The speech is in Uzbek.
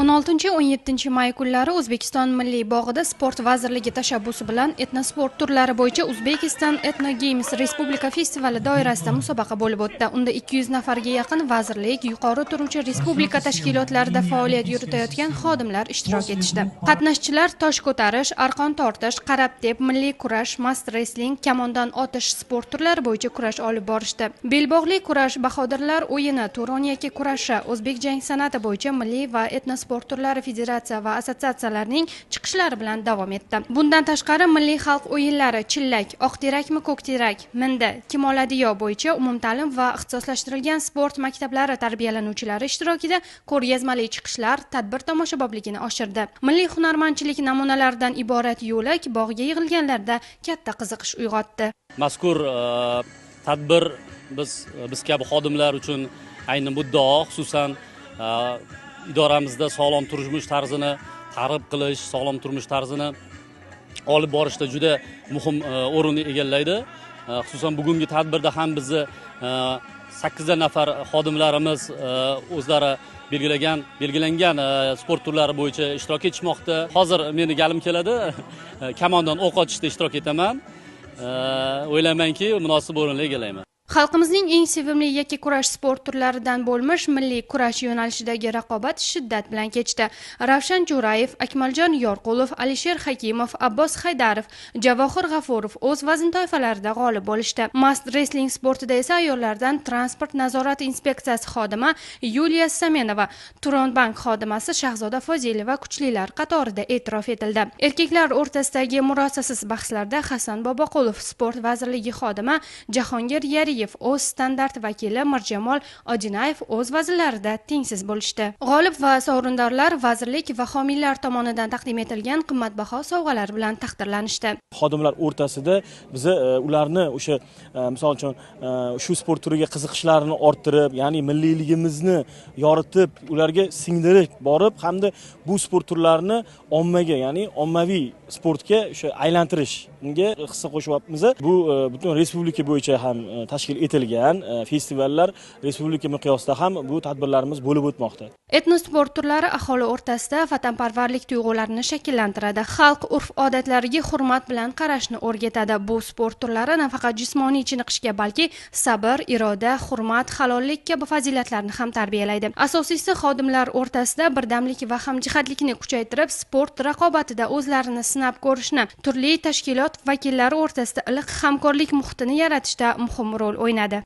16-17 may kunlari O'zbekiston Milliy bog'ida Sport vazirligi tashabbusi bilan etnosport turlari bo'yicha Uzbekistan Ethno Games Respublika festivali doirasida musobaqa bo'lib o'tdi. Unda 200 nafarga yaqin vazirlik, yuqori turuvchi respublika tashkilotlarida faoliyat yuritayotgan xodimlar ishtirok etishdi. Qatnashchilar tosh ko'tarish, arqon tortish, qarab tep, milliy kurash, mast wrestling, kamondan otish sport turlari bo'yicha kurash olib borishdi. Belbog'li kurash, bahodirlar o'yini, Turon yakka kurashi, o'zbek jang san'ati bo'yicha milliy va etnosport sport turlari federatsiya va assotsiatsiyalarining chiqishlari bilan davom etdi. Bundan tashqari milliy xalq o'yinlari chillak, oq terakmi ko'k terak, minda, kim oladiyo bo'yicha umumta'lim va ixtisoslashtirilgan sport maktablari tarbiyalanuvchilari ishtirokida ko'rgazmali chiqishlar tadbir tomoshabobligini oshirdi. Milliy hunarmandchilik namunalaridan iborat yo'lak bog'ga yig'ilganlarda katta qiziqish uyg'otdi. Mazkur tadbir biz kabi xodimlar uchun ayni muddao, xususan idoramizda sog'lom turmush tarzini targ'ib qilish, sog'lom turmush tarzini olib borishda juda muhim o'rinni egallaydi. Xususan bugungi tadbirda ham bizni 8 nafar xodimlarimiz o'zlari belgilangan sport turlari bo'yicha ishtirok etishmoqda. Hozir meni galim keladi, kamondan o'q otishda ishtirok etaman. O'ylaymanki, munosib o'rinni egallayman. Xalqimizning eng sevimli yakka kurash sport turlaridan bo'lmish milliy kurash yo'nalishidagi raqobat shiddat bilan kechdi. Ravshan Jo'rayev, Akmaljon Yorqulov, Alisher Hakimov, Abbos Haydarov, Javohir G'afurov o'z vazn toifalarida g'olib bo'lishdi. Mast wrestling sportida esa ayollardan transport nazorati inspeksiyasi xodimi Yuliya Samenova, Turonbank xodimasi Shahzoda Fozilova kuchlilar qatorida e'tirof etildi. Erkaklar o'rtasidagi murosasiz bahslarda Hasan Boboqulov, Sport vazirligi xodimi Jahongir Yariyev, o'z standart vakili Mirjamol Odinayev o'z vaznlarida tengsiz bo'lishdi. G'olib va sovrindorlar vazirlik va homiylar tomonidan taqdim etilgan qimmatbaho sovg'alar bilan taqdirlanishdi. Xodimlar o'rtasida biz ularni o'sha misol uchun shu sport turiga qiziqishlarini orttirib, ya'ni milliyligimizni yoritib, ularga singdirib borib hamda bu sport turlarini ommaga, ya'ni ommaviy sportga o'sha aylantirish unga hissa qo'shyapmiz. Bu butun respublika bo'yicha ham tashkil etilgan festivallar respublika miqyosida ham bu tadbirlarimiz bo'lib o'tmoqda. Etnosport turlari aholi o'rtasida vatanparvarlik tuyg'ularini shakllantiradi, xalq urf-odatlariga hurmat bilan qarashni o'rgatadi. Bu sport turlari nafaqat jismoniy chiniqishga, balki sabr, iroda, hurmat, halollik kabi fazilatlarni ham tarbiyalaydi. Asosiysi, xodimlar o'rtasida birdamlik va hamjihatlikni kuchaytirib, sport raqobatida o'zlarini sinab ko'rishni, turli tashkilot vakillari o'rtasida iliq hamkorlik muhitini yaratishda muhim rol o'ynadi.